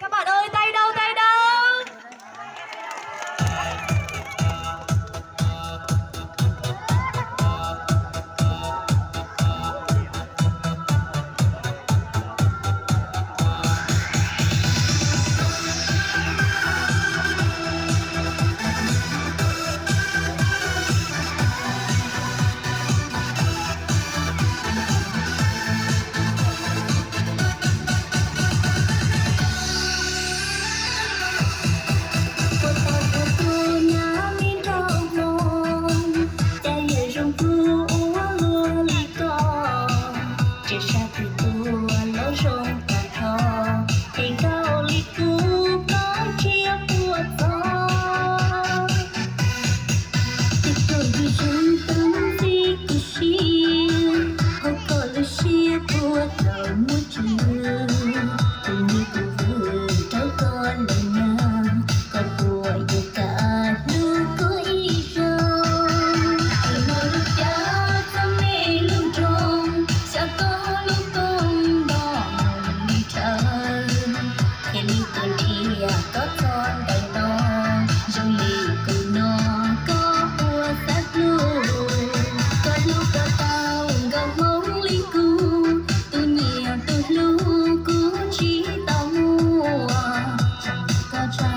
Các bạn ơi, tay đâu, tay đâu? Ua tau ua tus nyab me nraug hmoob, cas yuav zoo kuv ua luaj li koj. Tseem sab twg tuaj los zoo tag nrho, es nkauj li kuv koj tsiab puas txog. Tus koj yug zoo tag nrho kuv siab, hauv koj lub siab puas tau muaj tsis. Tus niag kuv vwm rau koj lawm na, koj puas yuav kam hlub kuv ib zaug? Tus no lub cav txom me lub nroog, xyaw koj lub koob nto mus li dhawv. Thiaj li tuaj nrhiav koj txog ntawm no, zoo li kuv no koj puas xav hlub? Koj hlub koj tau nkauj hmoob li kuv, tus nyiam tus hlub kuv tsis tau muaj. Koj tsa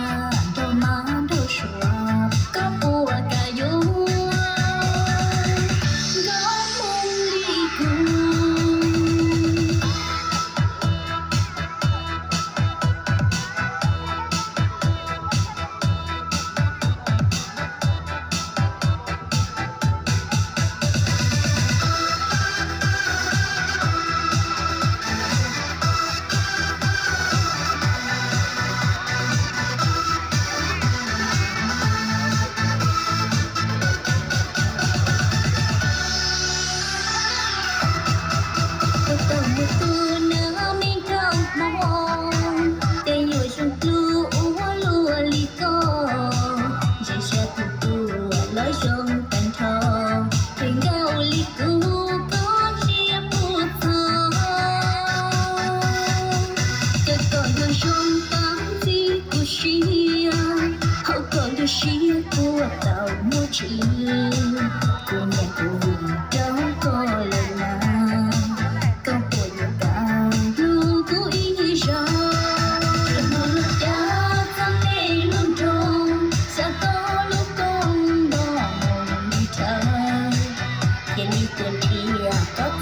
nraug mab nraug suav, koj puas kam yuav nkauj hmoob li kuv? Ua tau ua tus nyab me nraug hmoob, cas yuav zoo kuv ua luaj li koj. Ntsia sab twg tuaj los zoo tag nrho, ces nkauj li kuv koj tsiab puas txog. Cas koj yuav zoo tag nrho kuv siab, hauv koj lub siab puas tau muaj tsis. Kuv niam kuv vwm rau koj lawm na, koj puas yuav kam hlub kuv ib zaug? Tus no lub cav txom me lub nroog, xyaw koj lub koob nto mus li dhawv. Thiaj li tuaj nrhiav koj